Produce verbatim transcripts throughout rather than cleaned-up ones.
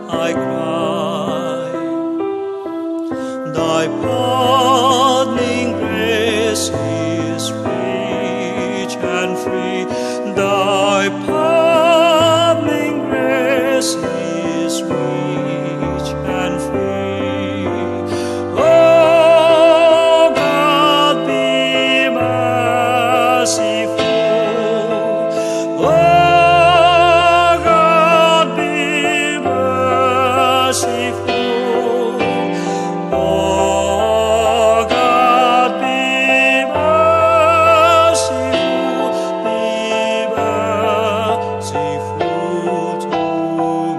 I cry. Thy pardoning grace is rich and free. Thy pardoning grace is rich and free. O God, be merciful. O God, be merciful. O God, be merciful, be merciful to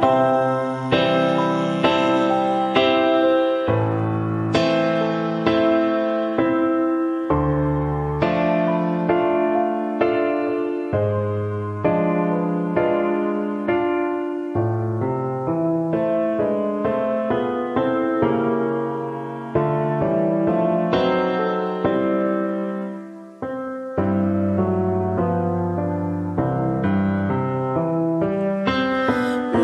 me.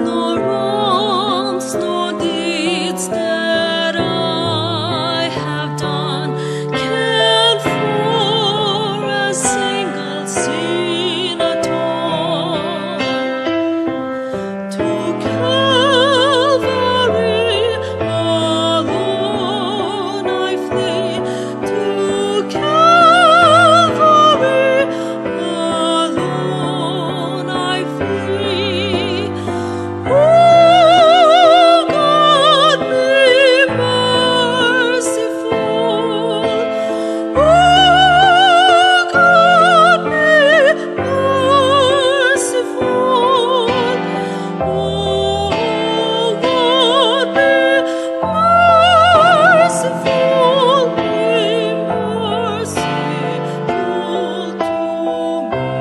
Nor wrongs nor deeds that I have done can for a single sin atone. To Calvary alone I flee, to Calvary alone I flee. O God, be merciful. O God, be merciful. O God, be merciful, be merciful to me.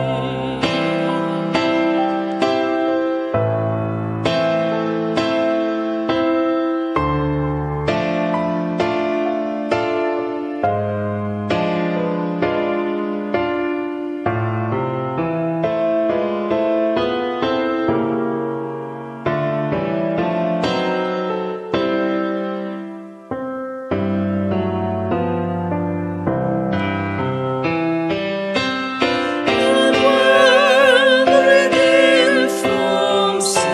And when redeemed from sin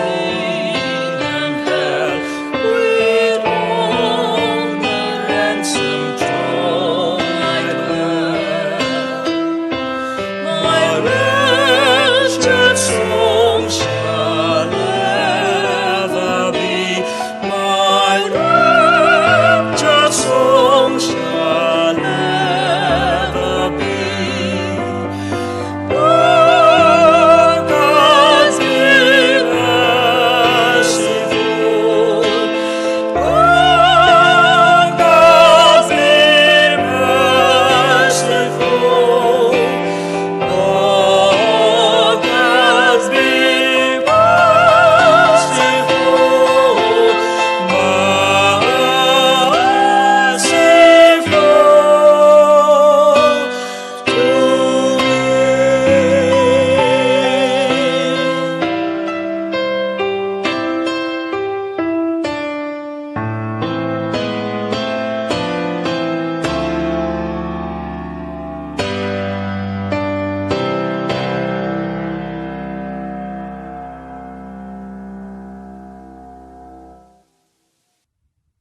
and hell, with all the ransom joy I dwell, my raptured song shall ever be. My rapture song shall ever be. Oh, God, be merciful. Oh, God, be merciful. Oh, God, be merciful, merciful to me.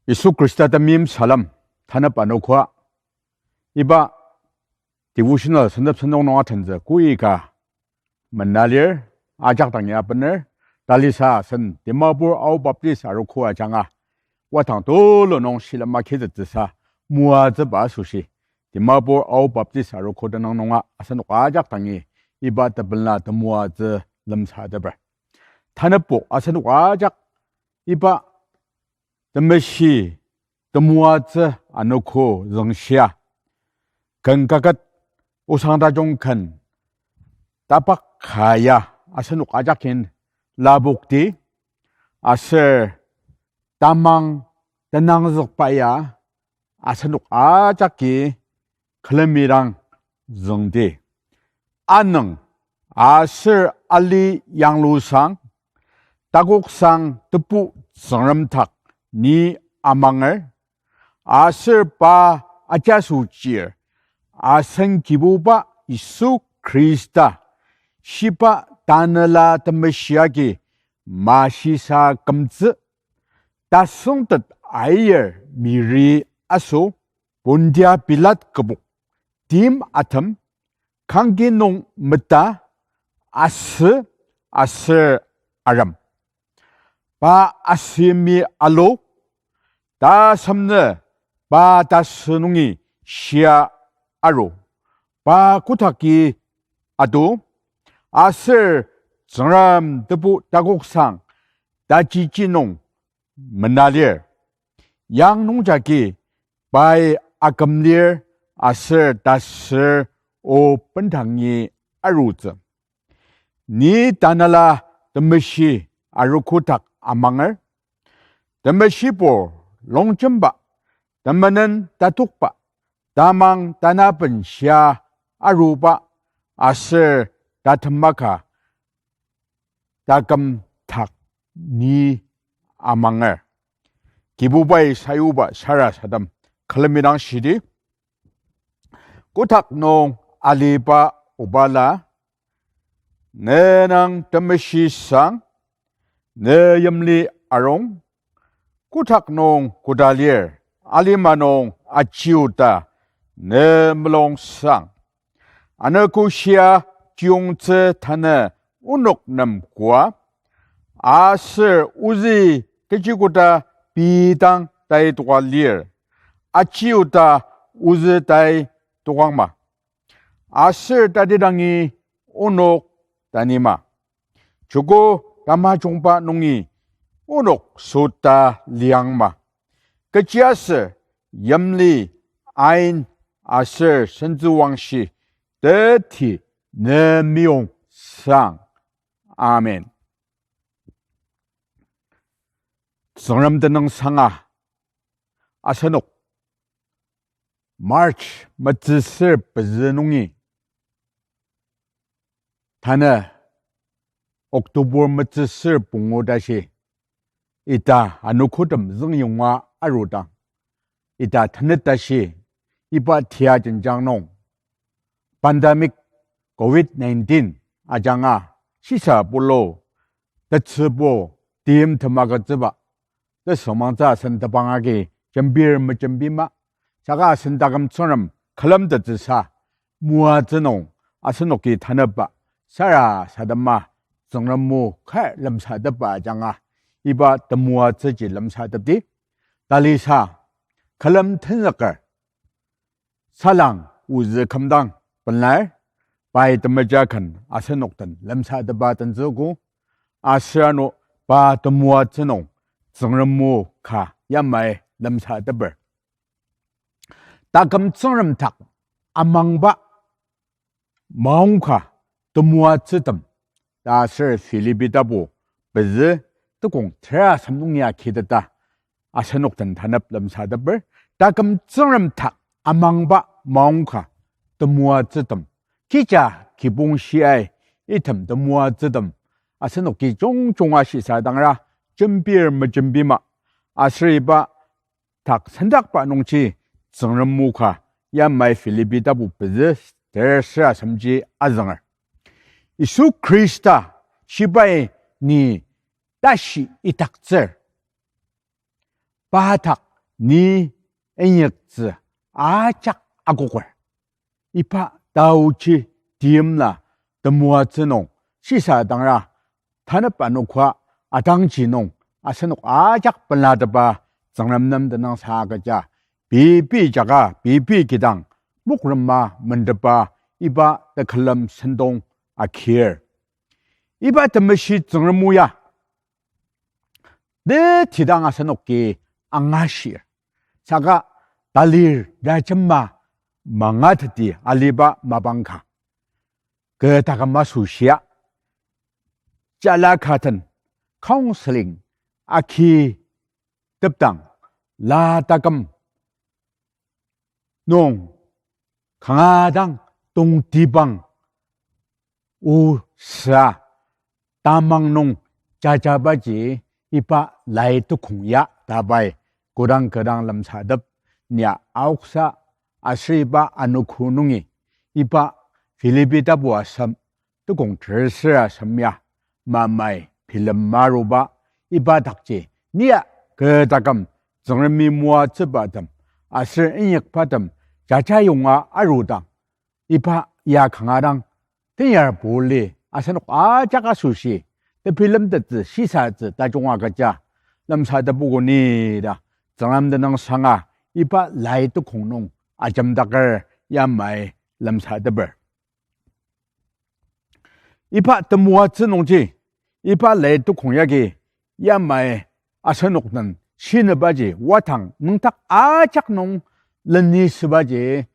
Yisu Khrista temeim salem, tanep anogo. Iba devotional sentep sentong nung atentsü koika mena lir, ajak dangi abener, talisa asen Dimapur Ao Baptist Arogo ajanga, watang tulu nung shilem agizüktsüsa moatsüba asoshi, Dimapur Ao Baptist Arogo tenüng nunga asenok ajak dangi iba tepela temoatsü lemsateper. Tanepok asenok ajak iba temeshi temoatsü anogo züngshia, ken kaket osang tajung ken tapak ka ya asenok ajak kin lapokti, aser tamang tenangzükba ya asenok ajaki külemirang züngdi. Anüng aser ali yanglusang, Takoksang Tebu Tsüngrem dak ni amanger, aser pa ajaso chir, asen Kibuba Yisu Khrista, shiba Tanela Temeshi agi mashisa kümtsü, tasüngtet aier Miri aso, Pontia Pilat kübok, tim atem, kangki nung meta, asü, aser arem. Pa asümi alu, tasemnü pa tasü nungi shia aru, pa kotaki atu, aser Tsüngrem Tebu Takoksang tajichi nung mena lir. Yang nungjagi pai aküm lir aser tasür o bendangi arutsü. Ni Tanela Temeshi arogo dak amanger, temeshibur longjemba, temenen tatokba, tamang tanaben shia aruba, aser tatema ka taküm dak ni amanger. Kibubai sayuba sarasadem külemi dang shidi. Kotak nung aliba Obala, ne nang temeshi sang, ne yimli arung, kotak nung koda lir, alima nung achiuta, ne mulung sang. Anogo shia chiyungtsü tanü onok nem koa, aser ozü kechi koda pei dang tai toka lir, achiuta ozü tai tokangma. Aser tatidangi onok tanima. Joko tamajungba nungi onok süta liangma. Kechiaser yimli, ain aser sentsüwangshi teti ne meyong sang. Amen. Tsüngrem tenüng sanga asenok March metsüsür pezü nungi tanü October metsüsür pungu tashi, ita anogotem züngyonga arudang, ita tenet tashi, iba tia jenjang nung, pandemic covid nineteen ajanga shisa pulu, tetsübo, timtem agütsüba, tesüngmangtsü asen tebang agi jembir mejembima, saka asen taküm Tsüngrem külemtettsüsa, moatsü nung asenoki tanepba sarasadema, Tsüngrem o kar lemsatepba ajanga, iba temoatsüji lemsatepdi. Talisa, külem tenzüker, salang ozü kümdang pelar, pai temeja ken asenok den lemsatepa tenzüko, aser ano pa temoatsü nung Tsüngrem o ka yamai lemsateper. Taküm Tsüngrem dak amangba maongka temoatsütem ta aser Philippi tapu pezü tukong tera asem nung ya kiteta asenok den tanep lemsateper. Taküm Tsüngrem dak amangba maongka temoatsütem, kija kibong shiai item temoatsütem asenoki jungjunga shisadangra jembir mejembima, aser iba dak sendakba nungji Tsüngrem o ka yamai Philippi tapu pezü ter sera asemji azünger. Yisu Khrista shibai ni tashi idaktsür, pa dak ni inyaktsü ajak akoker. Iba taoji timla temoatsü nung shisadangra tanep anoka atangji nung asenok ajak pelatepba Tsüngrem nem tenüngsang agüja, pei pei jaka pei pei kidang mokrema mentepa iba tekülem sentong akir. Iba temeshi Tsüngrem o ya tetidang asenoki angashir. Saka talir rajema mangateti aliba mapang ka, kü taküm asoshia, jala ka den counseling aki tepdang, la taküm nung kanga dang tongtibang o sa tamang nung tajabaji iba lai tukong ya ta pai kodang kü dang lemsatep. Ni aoksa aser iba anogo nungi iba Philippi tapu asem tukong terser asem ya mamai bilem maruba iba dakji nia kü taküm Tsüngremi moatsübatem aser inyakbatem jaja yonga arudang iba ya kanga dang tenyar Pauli asenok ajak asoshi tebilemtettsü shisatsü tajunga kecha lemsatepogo ni ta Tsüngrem tenüngsanga iba lai tukong nung ajemdaker yamai lemsateper. Iba temoatsü nungji, iba lai tukong yagi yamai asenok den shinebaji wadang nüngdak ajak nung lenisübaji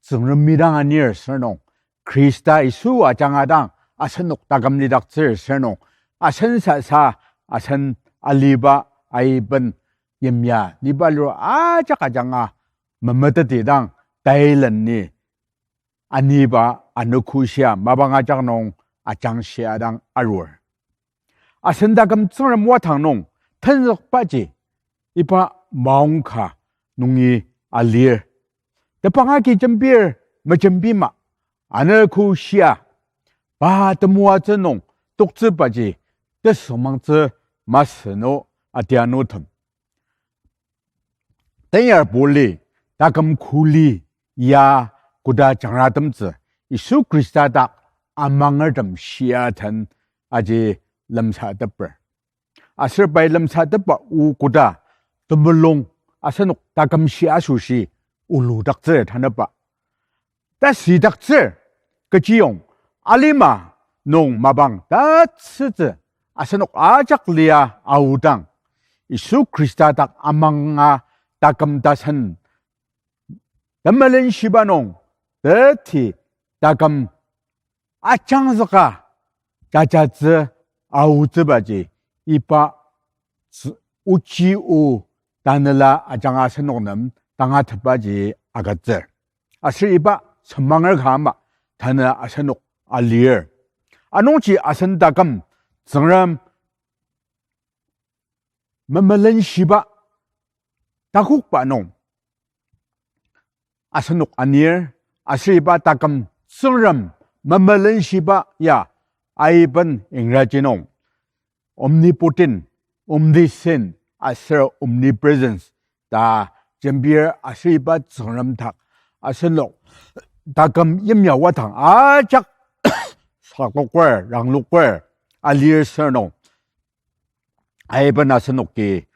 Tsüngremi dang anir sür nung, Khrista Yisu ajanga dang asenok taküm lidaktsür sür nung, asen sasa asen aliba aiben yimya liba liro ajak ajanga memeteti dang taileni aniba anogo shia mapang ajak nung ajangshia dang arur. Asen taküm Tsüngrem wadang nung tenzükbaji iba maongka nungi alir. Tepang agi jembir mejembima anogo shia pa temoatsü nung toktsübaji tesüngmangtsü masü no atianutem. Tenyar Pauli taküm kuli ya koda jangratemtsü Yisu Khrista dak amangertem shia den aji lemsateper. Aser pai lemsatepba o koda temulung asenok taküm shi asoshi oludaktsür tanüba tasidaktsür kechiyong alima nung mapang tatsütsü asenok ajak lia aodang, Yisu Khrista dak amanga taküm tasen temelenshiba nung teti taküm ajangzüka jajatsü aotsübaji iba s-, ochi o tanela ajanga asenok nem tangatetbaji agütsür. Aser iba semanger ka ama tanü asenok alir. Anungji asen taküm Tsüngrem memelenshiba takokba nung asenok anir, aser iba taküm Tsüngrem memelenshiba ya aiben Ingraji nung omnipotent, omniscient aser omnipresence ta jembir aser iba Tsüngrem dak asenok taküm yimya wadang ajak sakloker, rangloker alir sür nung aiben asenoki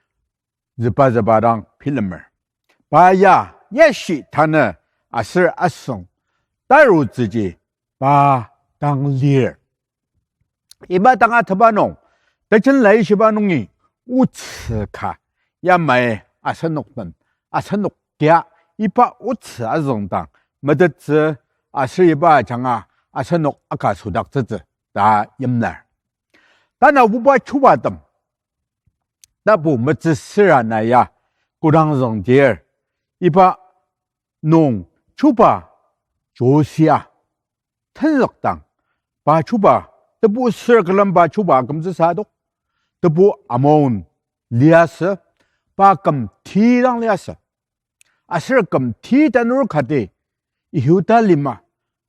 züba züba dang bilemer. Pa ya yashi tanü aser asüng tarutsüji pa dang lir. Iba tangatetba nung, tejen laishiba nungi otsü ka yamai asenok den, asenok kia iba otsü azüngdang metettsü aser iba ajanga asenok akasodaktsütsü ta yimlar. Tanabuba chubatem tapu metsüsüra na ya kodang züngdir, iba nung chuba Josia tenzükdang, pa chuba, tebu sür külemba chuba kümtsüsa adok, tebu Amon liasü, pa küm ti dang liasü. Aser küm ti tanur kati Yihuda lima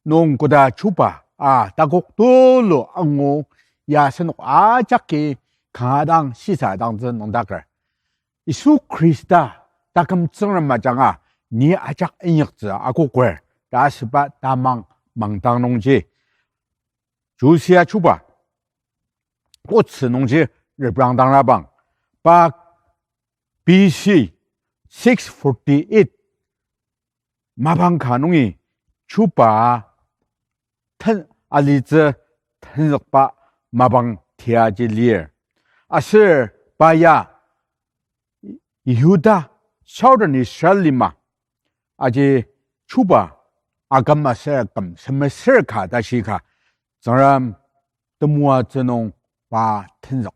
nung koda chuba a takok tulu angu ya asenok ajaki kanga dang shisadangtsü nüngdaker. Yisu Khrista taküm Tsüngrem ajanga ni ajak inyaktsü akoker ta asüba tamang mangdang nungji Josia chuba otsü nungji reprangdangrabang, pa B C six forty-eight mapang ka nungi chuba ten-, alitsü tenzükba mapang tiaji lir. Aser pa ya Yihuda, Southern Israel lima, aji chuba aküm aser küm semesür ka tashi ka, Tsüngrem temoatsü nung pa tenzük.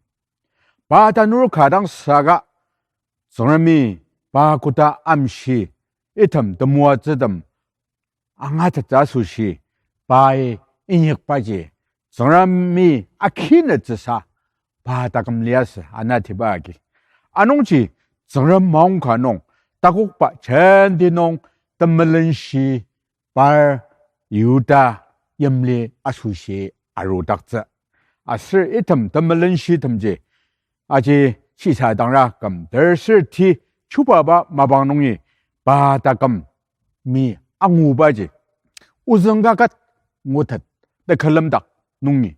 Pa tanur ka dang saka, Tsüngremi pa koda amshi, item temoatsütem angatettsü asoshi, pai inyakbaji, Tsüngremi akinetsüsa, pa taküm liasü anatiba agi. Anungji Tsüngrem maongka nung takokba jenti nung temelenshi par Yihuda yimli asoshi arudaktsü. Aser item temelenshitemji aji shisadangra küm terser ti chubaba mapang nungi pa taküm mi angubaji ozüng kaket ngutet tekülemdak nungi.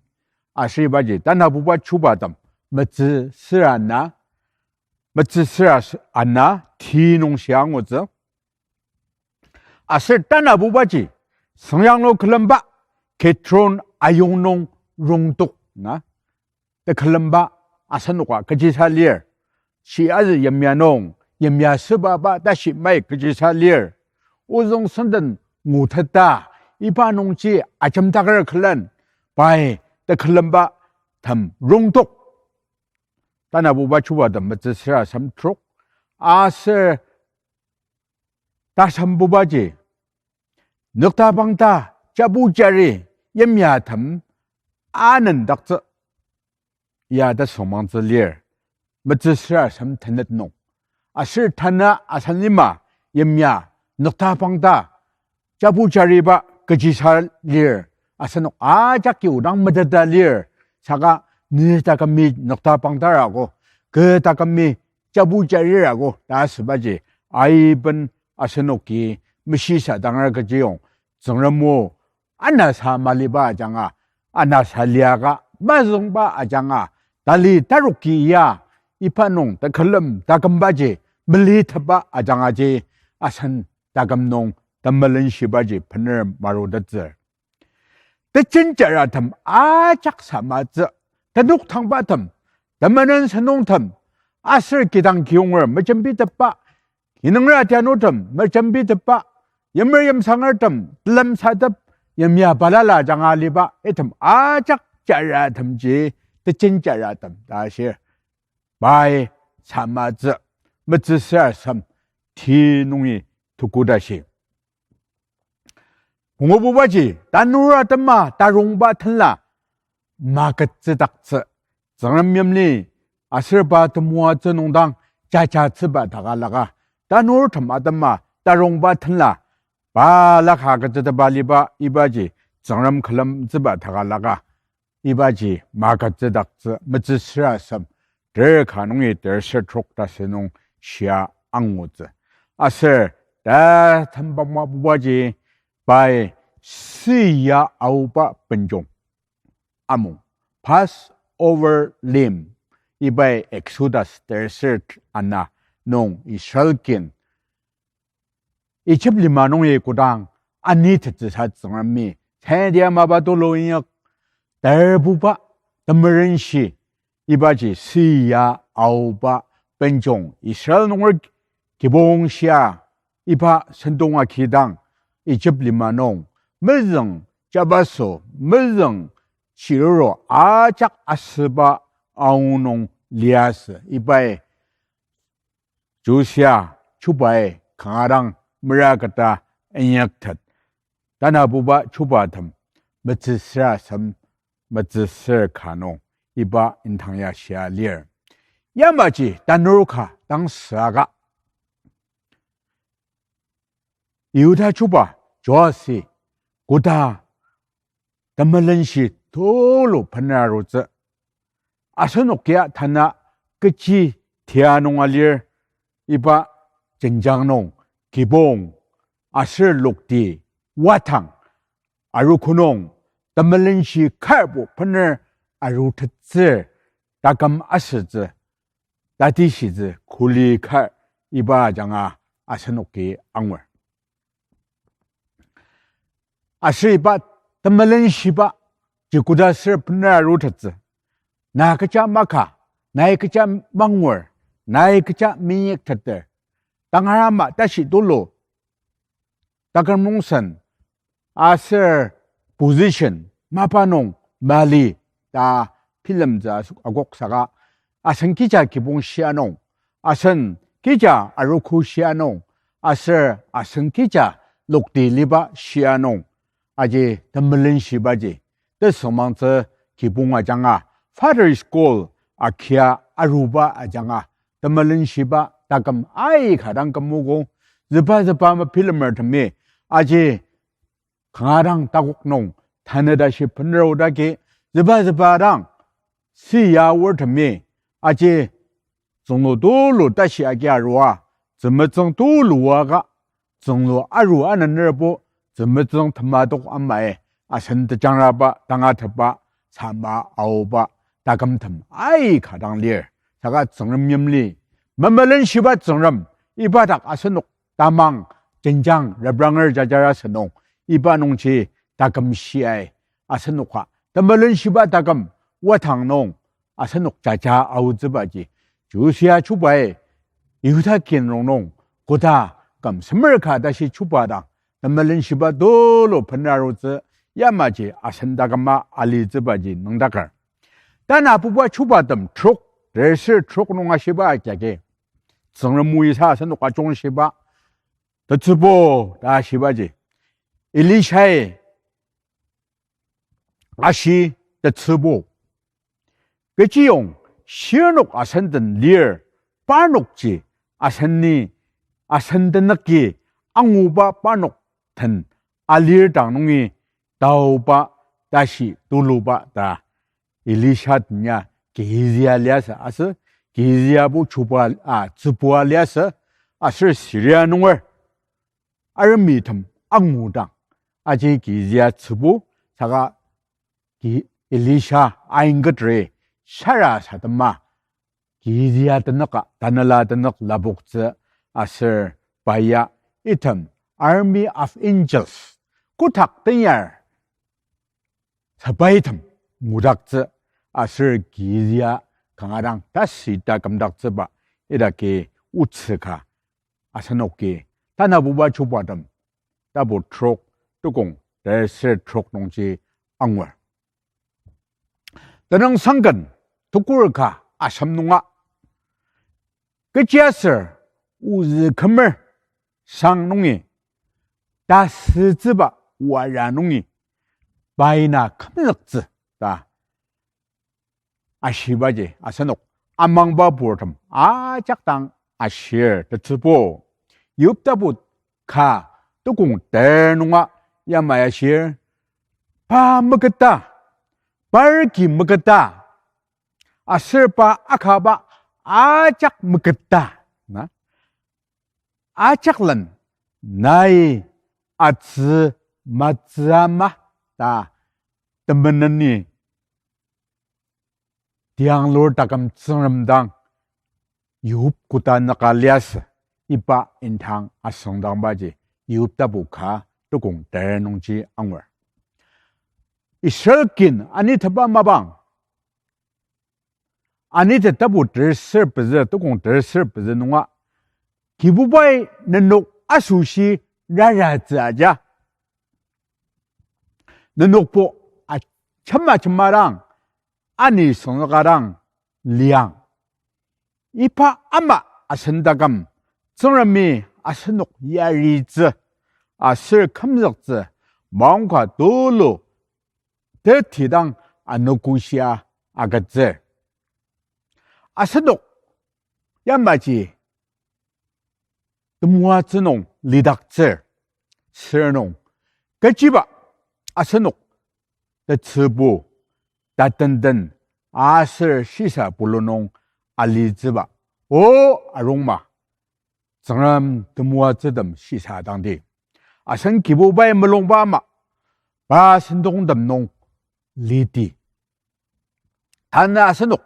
Aser ibaji tanabuba chubatem metsüsüra na, metsüsüra s-, ana ti nung shia angutsü. Aser tanabubaji süngyanglu külemba Kitron ayong nung rongtok na tekülemba asenoka kechisa lir. Shi azü yimya nung, yimya sübaba tashi mai kechisa lir. Ozüng senden nguteta, iba nungji ajemdaker külen, pai tekülemba tem rongtok. Tanabuba chubatem metsüsüra asem trok. Aser tasembubaji nükta pangta jabujari yimyatem anendaktsü ya ta süngmangtsü lir, metsüsüra asem tenet nung. Aser tanü asen lima yimya nükta pangta jabujariba kechisa lir, asenok ajaki odang meteta lir, saka ne takümi nükta pangtarago, kü takümi jabujarirago ta asübaji, aiben asenoki meshisadanger kechiyong, Tsüngrem o anasa maliba ajanga, anasa liaka mazüngba ajanga, tali taroki ya, iba nung tekülem takümbaji melitepba ajangaji asen taküm nung temelenshibaji bener marutettsür. Tejen jaratem ajak samatsü, tenüktangbatem, temenen senungtem, aser kidang kiyonger mejembitepba, kinungra tianutem mejembitepba, yimer yimsangertem telemsatep, yimya balala ajanga aliba item ajak jaratemji tejen jaratem ta shir. Pai samatsü, metsüsüra asem ti nungi tuku tashi. Pungububaji tanur atema tarongba tenla maketsüdaktsü, Tsüngrem yimli aser pa temoatsü nungdang jajatsüba takalaka, tanurtem atema tarongba tenla pa laka ketsüteba liba ibaji Tsüngrem külemtsüba takalaka. Ibaji maketsüdaktsü, metsüsüra asem ter ka nungi terser trok ta sünung shia angutsü. Aser ta tembangma bubaji pai siya aoba benjong amung, Passover lamb, ibai Exodus terser ana nung Israel kin Egypt lima nungi kodang anitettsüsa Tsüngremi, Sangdia mapa tulu inyak, terbuba, temerenshi, ibaji siya aoba benjong Israel nunger kibong shia, iba sentong akidang Egypt lima nung mezüng jabaso, mezüng shiruru ajak asüba aonung liasü. Ibai Josia chubai kanga dang meraketa inyaktet. Tanabuba chubatem metsüsüra asem metsüsür ka nung iba indang ya shia lir. Yamaji tanur ka dang süaka Yihuda chuba Joasi koda temelenshi tulu bener arutsü. Asenok ya tanü kechi tia nung alir, iba jenjang nung kibong aser lokti watang arogo nung temelenshi karbo bener arutettsür taküm asütsü, tatishitsü kuli kar iba ajanga asenoki angur. Aser iba temelenshiba ji koda ser bener arutettsü. Na kecha maka, nai kecha mangur, nai kecha minyakteter, tangar ama tashi tulu taküm rongsen aser position mapa nung mali ta bilemtsü asu-, akok saka, asen kija kibong shia nung, asen kija arogo shia nung, aser asen kija lokti liba shia nung, aji temelenshibaji tesüngmangtsü kibong ajanga, Father's goal akia aruba ajanga, temelenshiba taküm aika dang kümogo, züba züba mabilemertemi, aji kanga dang takok nung, tanü tashi bener odagi, züba züba dang, siya aortemi, aji tsünglu tulu tashi agi arua, tzümetsüng tulu oaka, tsünglu aru anenerbo, tzümetsüng temadok amai, asen tejangraba, tangatetba, sama aoba, takümtem aika dang lir. Saka Tsüngrem yimli, memelenshiba Tsüngrem, iba dak asenok tamang jenjang repranger jajara sünung, iba nungji taküm shiai, asenoka temelenshiba taküm watang nung asenok jaja aotsübaji, Josia chubai Yihuda kin rongnung koda küm semer ka tashi chuba dang temelenshiba tulu bener arutsü, yamaji asen taküma alitsübaji nüngdaker. Tanabuba chubatem trok, terser trok nung ashiba agiagi, Tsüngrem oisa asenok ajungshiba, tetsübo ta ashibaji, Elishai ashi, tetsübo, kechiyong shirnok asen den lir, parnokji aseni, asen tenüki anguba parnok den alir dang nungi taoba tashi tuluba ta Elisha tenya Gehazia liasü, aser Gehaziabo chuba, a, tsübua liasü, aser Syria nunger army tem angudang, aji Gehazia tsübu, saka Ge-, Elisha aingketre shara sadema, Gehazia tenüka, tanela tenük lapoktsü, aser pa ya item army of angels, kotak tenyar sepaitem ngudaktsü, aser Gehazia kanga dang tasüta kümdaktsüba idaki otsü ka asenoki Tanabuba chubatem tapu trok, tukong terser trok nungji angur. Tenüngsangken tukur ka asem nunga, kechiaser ozü kümer sang nungi, tasütsüba wara nungi, pai na kümzüktsü ta ashibaji asenok amangba purtem ajak dang ashir, tetsübo. Yoptapu ka tukong ter nunga yamai ashir, pa meketa, par ki meketa, aser pa akaba ajak meketa, na, ajaklen nai atsü matsüama ta temeneni tianglur taküm Tsüngrem dang Yob koda nüka liasü, iba indang asüngdangbaji Yoptapu ka tukong ter nungji angur. Israel kin anitepa mapang, anite tapu terser pezü, tukong terser pezü nunga, Kibubai nenok asoshi raratsü aja, nenokbo achema chemadang, ani süngzüka dang liang. Iba ama asen taküm Tsüngremi asenok yaritsü aser kümzüktsü maongka tulu tetidang anogoshia agütsür. Asenok yamaji temoatsü nung lidaktsür, sür nung kechiba asenok tetsübu, tatenden, aser shisa pulu nung alitsüba, o arungma, Tsüngrem temoatsütem shisa dangdi, asen Kibubai mulungba ama, pa sentongtem nung liti. Tanü asenok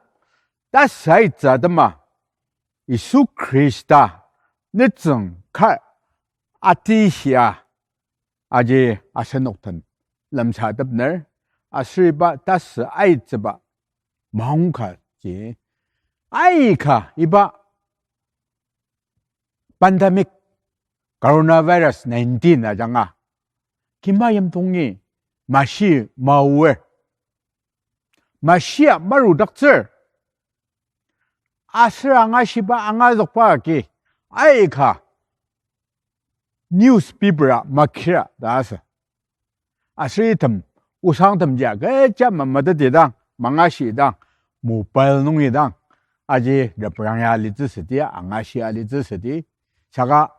tasaitsü atema Yisu Khrista nütsüng kar atishia aji asenok den lemsatepner, aser iba tasü aitsüba maongkaji aika iba pandemic, coronavirus nineteen ajanga kima yimtongi mashi maoer, mashia marudaktsür, aser angashiba angazükba agi aika newspaper-a makira ta asü. Aser item osangtemjia kecha mametetidang, mangashidang, mobile nungi dang, aji reprang ya alitsü südi, angashi alitsü südi, saka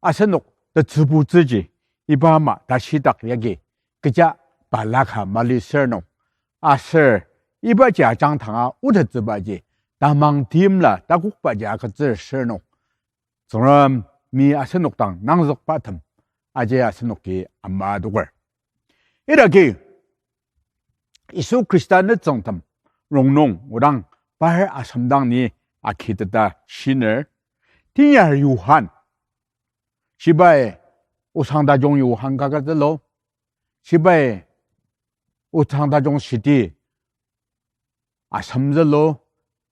asenok tetsübutsüji, iba ama tashidak yagi, kecha balaka mali sür nung, aser ibaji ajangdanga otettsübaji, tamang timla takokbaji agütsür sür nung, Tsüngremi asenok dang nangzükba tem, aji asenoki ama adoker. Idaki, Yisu Khrista nütsüngtem rongnung odang par asemdang ni akiteta shiner, Tenyar Johan, shibai osang tajung Johan kaket zülu, shibai osang tajung shiti asem zülu,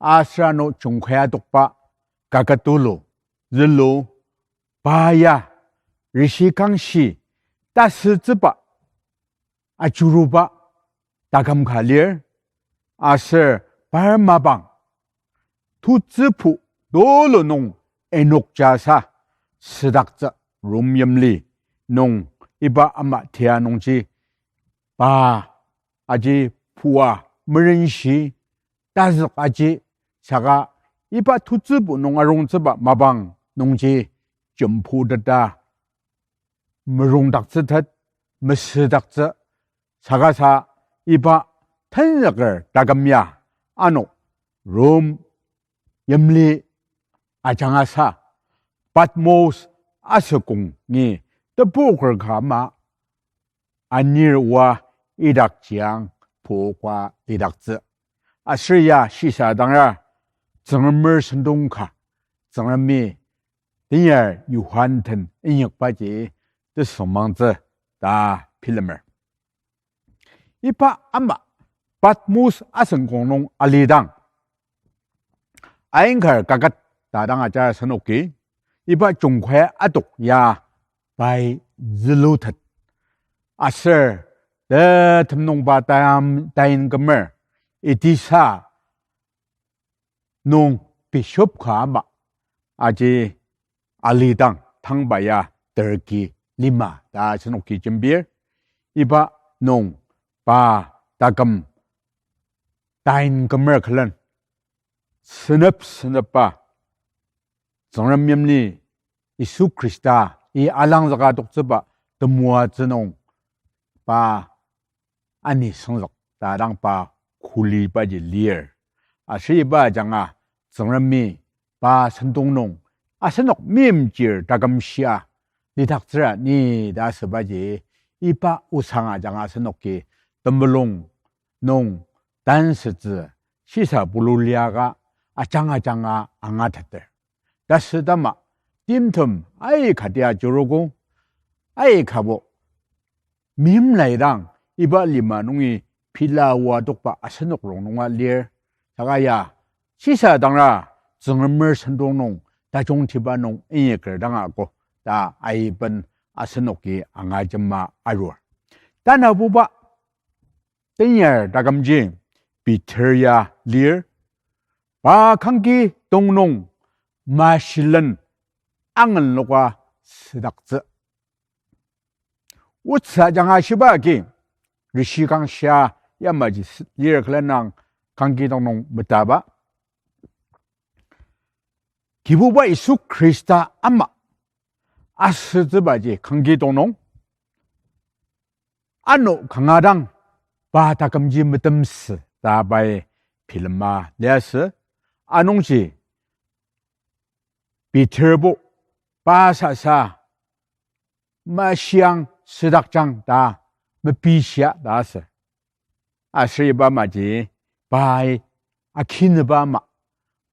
aser ano jungkai adokba kaket tulu zülu, pa ya rishi kangshi tasütsüba ajuruba taküm ka lir, aser par mapang tutsübu tulu nung enokjasa südaktsü Rom yimli nung iba ama tia nungji pa aji pua merenshi tazük aji saka iba tutsübu nung arungtsüba mapang nungji jemputeta merongdaktsütet, mesüdaktsü, saka sa iba tenzüker taküm ya ano Rom yimli ajangasa Patmos asükongi tebur ka ama anir oa idakjiang poka idaktsü. Aser ya shisadangra Tsüngremer sentong ka Tsüngremi Tenyar Johan den inyakbaji tesüngmangtsü ta bilemer. Iba ama Patmos asüngkong nung alidang, aingkar kaket ta dang ajar asenoki, iba jungkai adok ya pai zülutet. Aser tetem nungba tayam tain kümer, Itisa nung bishop ka ama aji alidang tangba ya Turkey lima ta asenoki jembir. Iba nung pa taküm tain kümer külen senep senepba Tsüngrem yimli Yisu Khrista i alangzüka toktsüba temoatsü nung pa ani süngzük ta dang pa kulibaji lir. Aser iba ajanga Tsüngremi pa sentong nung asenok meimchir takümshia lidaktsüra ni ta asübaji iba osang ajanga asenoki temulung nung tansütsü shisa pulu liaka ajang ajanga angateter. Tasütama timtem aika tia ajurugo, aikabo meimlaidang iba lima nungi pila oa tokba asenok rongnunga lir, saka ya shisadangra Tsüngremer sentong nung tajungtiba nung inyaker dang ako ta aiben asenoki angajema arur. Tanabuba tenyar takümji Peter ya lir, pa kangki tongnung mashilen angenloka südaktsü. Otsü ajanga shiba agi, rishi kangshia yamaji sü-, lir külenang kangki tongnung metaba. Kibuba Yisu Khrista ama asütsübaji kangki tongnung, ano kanga dang pa takümji metemsü ta pai bilema liasü, anungji Peterbo pa sasa mashiang südakjang ta mepishia ta asü. Aser iba amaji pai akinüba ama,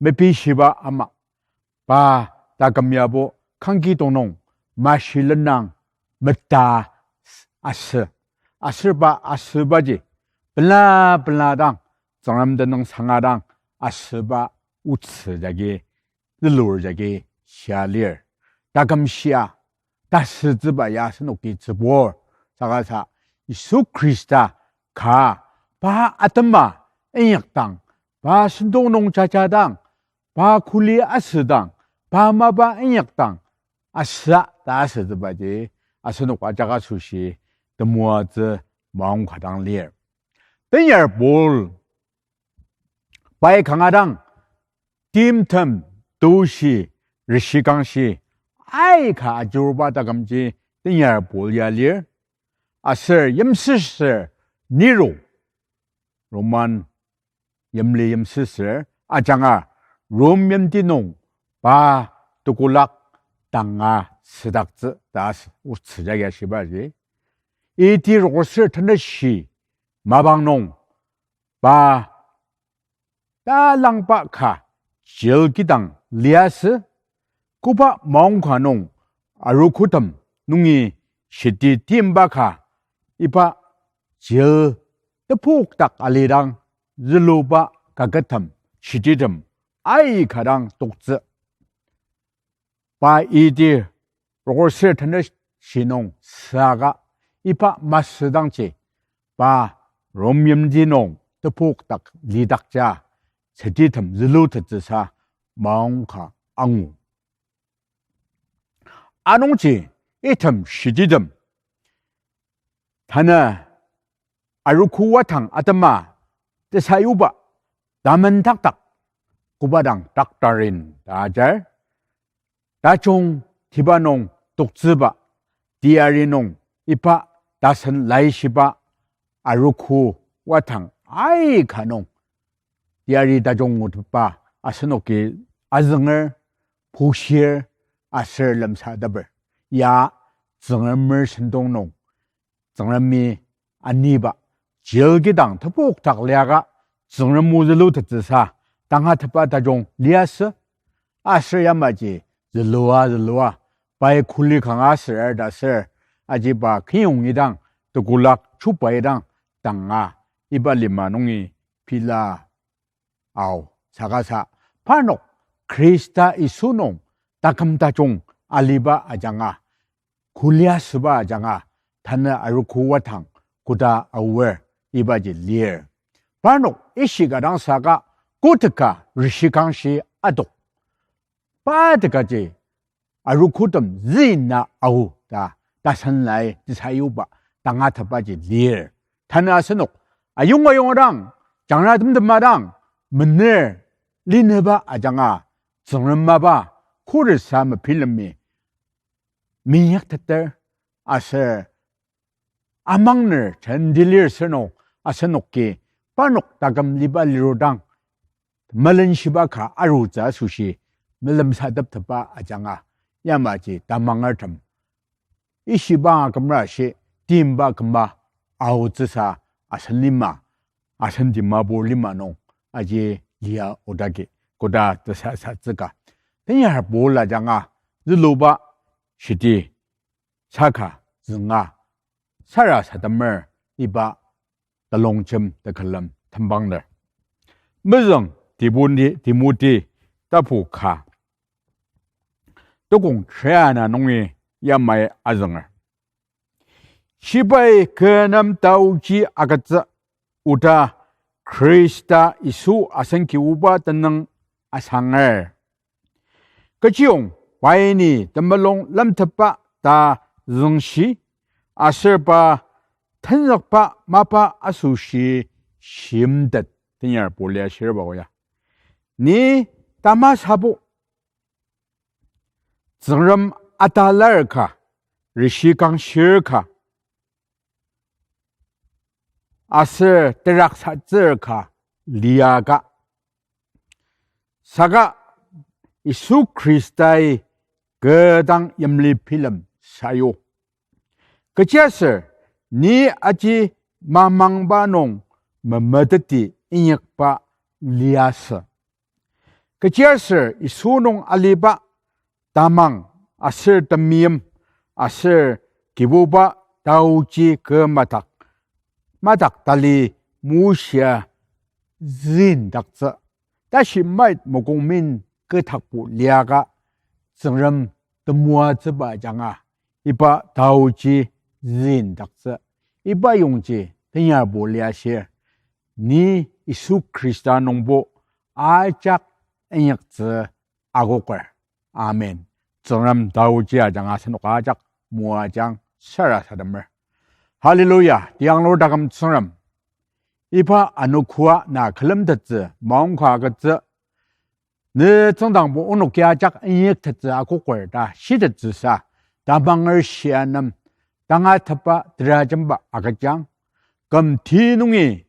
mepishiba ama, pa taküm yabo kangki tongnung mashilenang meta asü. Aser pa asübaji pela pela dang, Tsüngrem tenüng sanga dang asüba otsü jagi, zülur jagi shia lir. Takümshia tasütsüba ya asenoki tsübur, saka sa Yisu Khrista ka pa atema inyakdang, pa sentong nung jajadang, pa kuli asüdang, pa mapa inyakdang, asüa ta asütsübaji asenok ajak asoshi temoatsü maongka dang lir. Tenyar Paul Pai kanga dang, timtem, tushi, rishikangshi, aika ajuruba takümji tenyar Paul ya lir. Aser yimsüsür Nero, Roman yimli yimsüsür ajanga Rom yimti nung pa tekolak tanga südaktsü ta s-, otsü jagi ashibaji. Iti rokoser teneshi mapang nung pa talangba ka jail kidang liasü, koba maongka nung arogotem nungi shiti timba ka iba jail tepokdak alidang züluba kakettem shititem aika dang toktsü. Pa iti rokoser teneshi nung saka iba masüdangji pa Rom yimti nung tepokdak lidakja shititem zülutettsüsa maongka angu. Anungji item shititem tanü arogo wadang atema tesayuba, tamentakdak, koba dang doctrine ta ajar. Tajung tiba nung toktsüba, teyari nung iba tasen laishiba arogo wadang aika nung teyari tajung nguteba asenoki azünger, pushir, aser lemsateper. Ya Tsüngremer sentong nung Tsüngremi aniba, jail kidang tepokdak liaka, Tsüngrem o zülutettsüsa, tangatetba tajung liasü, aser yamaji zülua zülua, pai kuli kanga aser ta aser, aji pa kiyong idang, tekolak chuba idang, tanga, iba lima nungi pila ao, saka sa, parnok Khrista Yisu nung taküm tajung aliba ajanga, kulia süba ajanga, tanü arogo wadang koda aor ibaji lir. Parnok ishika dang saka koteka rishikangshi adok. Pa tekaji arogotem züna ao ta, tasen lai tesayuba tangatetbaji lir. Tanü asenok ayonga ayonga dang, jangra temtema dang, mener linüba ajanga, Tsüngrem mapa, khuret sa mepilemi, minyakteter, aser amangner jendilir sür nung, asenoki parnok taküm liba lirudang, melenshiba ka arutsü asoshi, melemsateptepa ajanga, yamaji tamangertem ishiba akümra shi timba kümba aotsüsa asen lima, asen Dimapur lima nung aji lia odagi koda tesasatsüka. Tenyar Paul ajanga züluba shiti saka zünga sarasademer iba telongjem tekülem tembangner. Mezüng Timoti, Timoti tapu ka tukong triana nungi yamai azünger. Shibai kü nem taoji agütsü, oda Khrista Yisu asen Kibuba tenüng asanger. Kechiyong pai ni temulung lemtetba ta züngshi, aser pa tenzükba mapa asoshi shimtet, tenyar Paul ya shirba oya. Ni tamasabo Tsüngrem atalar ka, rishikangshir ka, aser teraksatsür ka liaka, saka Yisu Khristai kü dang yimli bilem sayu. Kechiaser ni aji mamangba nung memeteti inyakba liasü. Kechiaser Yisu nung aliba tamang aser temeim aser Kibuba taoji kü madak, madak tali mushia zündaktsü. Tashi mait mokongmin kü takbo liaka Tsüngrem temoatsüba ajanga iba taoji zündaktsü. Iba yongji tenyar Paul ya shir, ni Yisu Khrista nungbo ajak inyaktsü akoker. Amen. Tsüngrem taoji ajanga asenok ajak moajang sarasademer. Hallelujah. Tianglur taküm Tsüngrem. iba anogoa na külemtettsü maongka agütsü, ne tsüngdangbo onoki ajak inyaktettsü akoker ta shitettsüsa, tamanger shia nem tangatetba terajemba agüjang. Küm ti nungi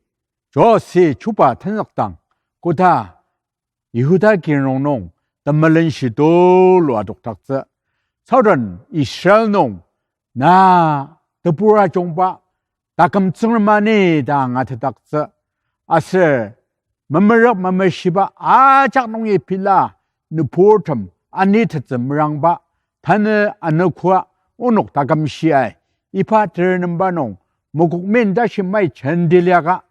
Jose chuba tenzükdang, koda Yihuda kirongnung temelenshi tulu adokdaktsü. Southern Israel nung na tebur ajungba taküm Tsüngrem ani ta angatetdaktsü. Aser memerük memeshiba ajak nungi pila nüburtem anitettsü merangba, tanü anogoa onok taküm shiai, iba ternemba nung mokokmin tashi mai jenti liaka,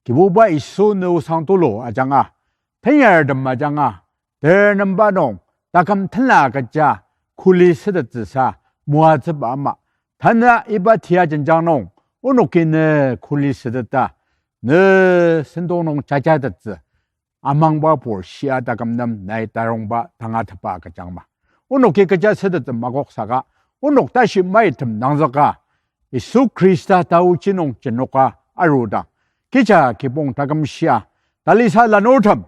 Kibuba Yisu ne osang tulu ajanga, tenyartem ajanga, ternemba nung taküm tenla kecha kuli sütettsüsa moatsüba ama, tanü iba tia jenjang nung onoki ne kuli süteta, ne sentong nung jajatettsü amangba pur shia taküm nem nai tarongba tangatetba agüjangma. Onoki kecha sütettsü makok saka, onok tashi maitem nangzüka, Yisu Khrista taochi nung jenoka arudang, kija kibong taküm shia, talisa lanurtem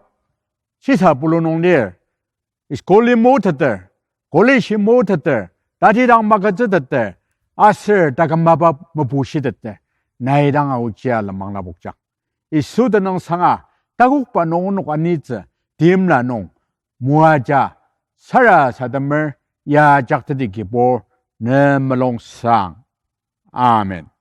shisa pulu nung lir, school-i moteter, college-i moteter, tatidang magütsüteter, aser taküm mapa mebushiteter, nai dang aochia lenmang lapokjang. Yisu tenüngsanga, takokba nung onok anitsü, timla nung, moaja, sarasademer, ya jakteti Kibur, ne mulung sang. Amen.